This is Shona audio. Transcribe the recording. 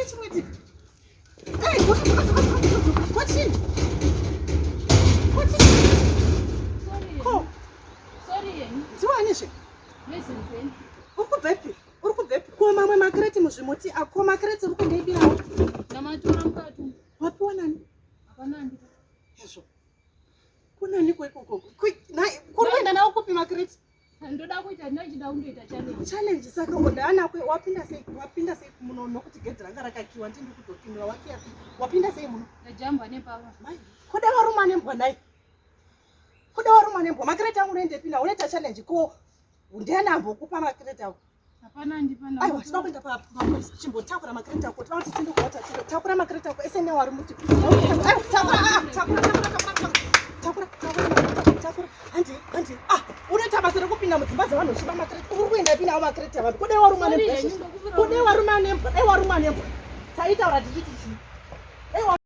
Chii chimwe Hey, dzoka dzoka dzoka dzoka dzoka. Ko chii? Ko chii? Sorry. Ko Sorry yenyu. dziwani zve? Vezenzeni. Uri kubvepi? Uri kubvepi? Ko mamwe makreti muzvimuti ako makreti uri kundeibirawo. Ndamatora mukati. Wapiwa nani? Hapana andipa. Hezvo. Kunaniko ikoko? Kuri kuenda nawo kupi makreti? Ndoda kuita ndinochida kundoita challenge. Challenge saka ndana kwe wapinda sei wapinda sei muno nokuti gedhi ranga rakakiwa ndindi kutokinura wakiya sei wapinda sei muno? Ndajamba nepava. Mai, kuda waruma nembwa nhai. Kuda waruma nembwa makreti angu unoenda pinda unoita challenge ko ndiani ambokupa makreti ako? Hapana andipa Aiwa tinoda kuenda pamapurisa chimbotakura makreti ako tinoda kuti tiende kuhota takura makreti ako ese newari muti. Aiwa takura ah takura takura takura takura takura takura handi handi ah unoita basa rekupinda mudzimba dzevanhu uchiba makreti uri kuenda ipi nawo makreti avanhu kudai waruma nembwa kudai waruma nembwa dai waruma nembwa taitaura tichiti chii dai.